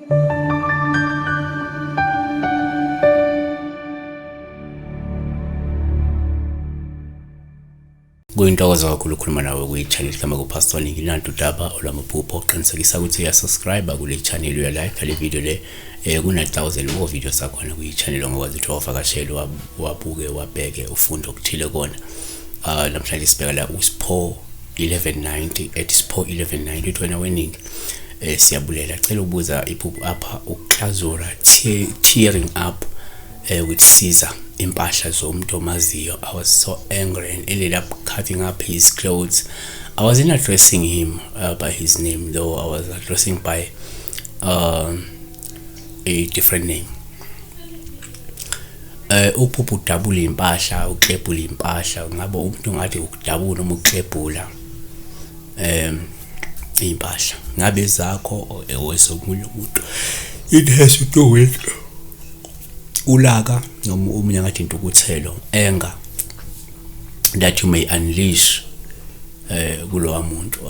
Kuyintokozo kakhulu ukukhuluma nawe kwi-channel igama kuPastor Nginantu udaba olwamaphupho. Qinisekisa ukuthi uyasubscribe kule channel, uyalike le video le. Kuna 1000 more videos akhona kwi-channel ongakwazi ukuthi wavakashele, wabuke, wabheke, ufunde okuthile kona. Namhlanje sibheka la uSipho 1190 at Sipho 1190, uthi wena weningi siyabulela, cela ukubuza iphupho apha ukuklazura, tearing up with scissor impahla zomuntu omaziyo. I was so angry and ended up cutting up his clothes. I wasn't addressing him by his name though, I was addressing by a different name. Uphupha udabula impahla, uklebhula impahla, ngabe umuntu ngathi ukudabula noma uklebhula impahla, ngabe ezakho or ezomunye umuntu. It has to do with ulaka noma omunye ngathi intukuthelo, anger that you may unleash kulowa muntu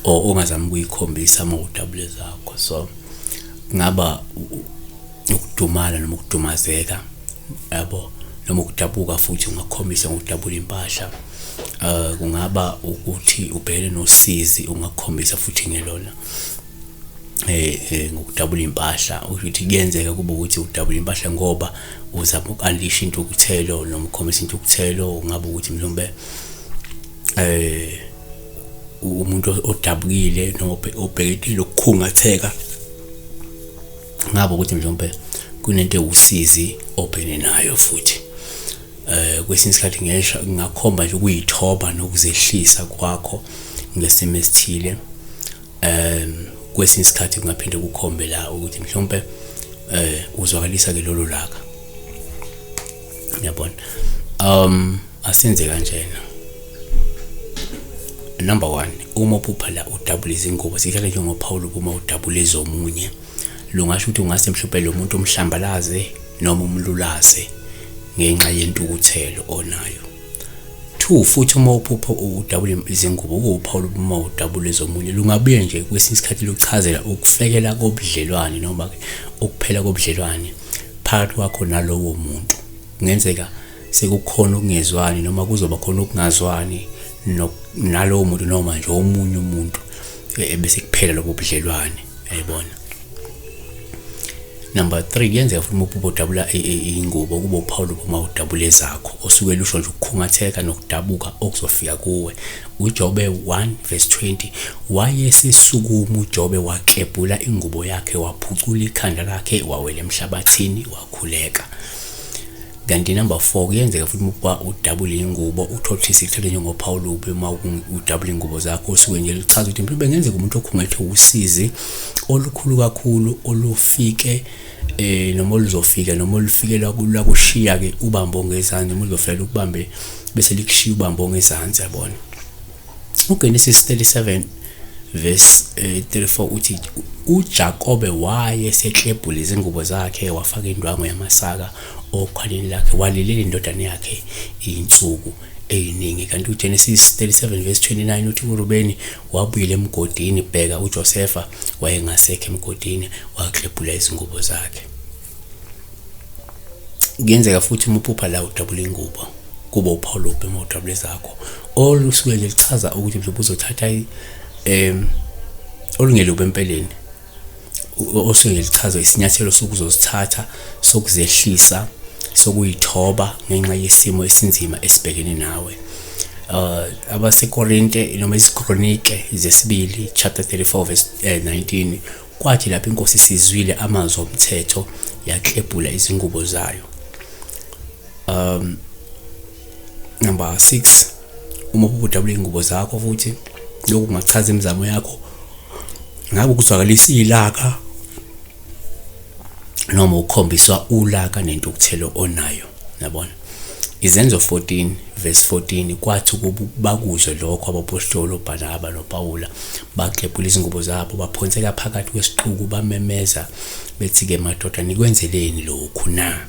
or ongazami ukuyikhombisa uma udabule zakho. So kungaba ukudumala noma ukudumazeka, yabo, noma ukudabuka futhi ungakhombisa ngokudabula impahla. Kungaba ukuthi ubhekene nosizi, ungakhombisa futhi ngelona ngokudabula impahla. Ukuthi kuyenzeka kube ukuthi udabula impahla ngoba uzama uku-unleash intukuthelo noma ukukhombisa intukuthelo. Kungabe ukuthi mhlawumbe umuntu odabukile noma obhekene nokukhungatheka, ngabe ukuthi mhlawumbe kunento ewusizi obhekene nayo. Futhi kwesinye isikhathi ngesha kungakhomba nje ukuyithoba nokuzehlisa kwakho ngesimo esithile. Kwesinye isikhathi kungaphinde kukhombe la ukuthi mhlawumbe uzwakalisa ke lolo laka, yabona. Asenze kanjena. Number 1, uma uphupha la udabula izingubo, sithatha njengophawu uma udabula ezomunye, lungasho ukuthi ungase mhlawumbe lo muntu umhlambalaze noma umlulaze ngenxa yentukuthelo onayo. 2, futhi uma uphupha udabula izingubo, kuwuphawu uma udabula ezomunye, lungabuye nje kwesinye isikhathi luchazela ukufekela kobudlelwane noma ukuphela kobudlelwane phakathi kwakho nalowo muntu. Kungenzeka sekukhona ukungezwani noma kuzoba khona ukungazwani nalowo muntu noma nje omunye umuntu, bese kuphela lobo budlelwane, yayibona. Number 3, kuyenzeka futhi uma uphupha udabula ingubo, kube uphawu uma udabula ezakho, osuke lusho nje ukukhungatheka nokudabuka okuzofika kuwe. UJobe 1 verse 20, wayesesukuma uJobe waklebhula ingubo yakhe, waphucula ikhanda lakhe, wawela emhlabathini, wakhuleka. Kanti number 4, kuyenzeka futhi uma udabula ingubo, uthole ukuthi sikuthathe njengophawu olubi uma udabula ingubo zakho, osuke nje luchaza ukuthi mhlawumbe kungenzeka umuntu okhungethwe usizi olukhulu kakhulu olufike noma oluzofika noma olufike lwakushiya ke ubambo ngezansi, noma oluzofika lukubambe bese likushiya ubambo ngezansi, yabona. UGenesis 37 verse 34 uthi uJakobe wayeseklebhula izingubo zakhe, wafaka indwangu yamasaka okhaleni lakhe, walilela indodana yakhe insuku eziningi. Kanti uGenesis 37 verse 29 uthi uRubeni wabuyela emgodini, bheka uJosefa wayengasekho emgodini, waklebhula izingubo zakhe. Kuyenzeka futhi uma uphupha la udabula ingubo, kuba uphawu lubi uma udabula ezakho, olusuke nje lichaza ukuthi mhlawumbe uzothatha olungelubi empeleni, osuke nje lichaza isinyathelo sokuzosithatha sokuzehlisa, sokuyithoba ngenxa yesimo esinzima esibhekene nawe. AbaseKorinte noma isiKronike zesibili chapter 34 verse 19, kwathi lapho inkosi isizwile amazwi omthetho, yaklebhula izingubo zayo. Number 6, uma udabula ingubo zakho futhi lokhu kungachaza imizamo yakho, ngabe ukuzwakalisa ilaka noma ukukhombiswa ulaka nentukuthelo onayo, yabona. Izenzo 14 verse 14, kwathi bakuzwe lokho abapostoli uBarnaba noPawula, baklebhula izingubo zabo, baphonseka phakathi kwesixuku, bamemeza bethi-ke, madoda, nikwenzeleni lokhu na?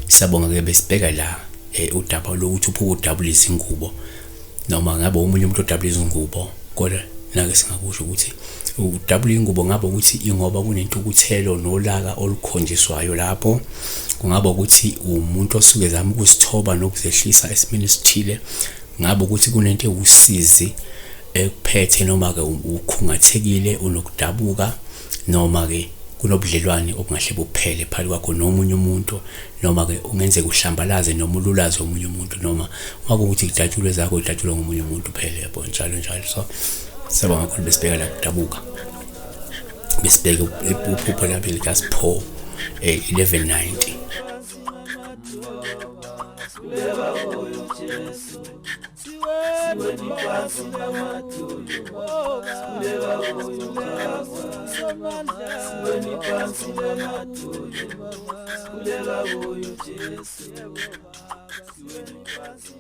Siyabonga ke, besibheka la udaba lokuthi uphupha udabula izingubo noma ngabe omunye umuntu odabula izingubo, kodwa Nake singakusho ukuthi udabula ingubo ngabe ukuthi ingoba kunentukuthelo nolaka olukhonjiswayo lapho, kungaba ukuthi umuntu osuke ezama ukuzithoba nokuzehlisa esimeni esithile, ngabe ukuthi kunento ewusizi ekuphethe noma-ke ukhungathekile unokudabuka noma-ke kunobudlelwane obungahle buphele phakathi kwakho nomunye umuntu noma-ke ungenzeka uhlambalaze noma ululaze omunye umuntu noma uma kuwukuthi kudatshulwe zakho kudatshulwe ngomunye umuntu phele yabo njalo njalo. So siyabonga kakhulu, besibheka la kudabuka, besibheke uphupho lapho likaSipho 1190. Sikhuleka kuyo Jesu, siweni phansi.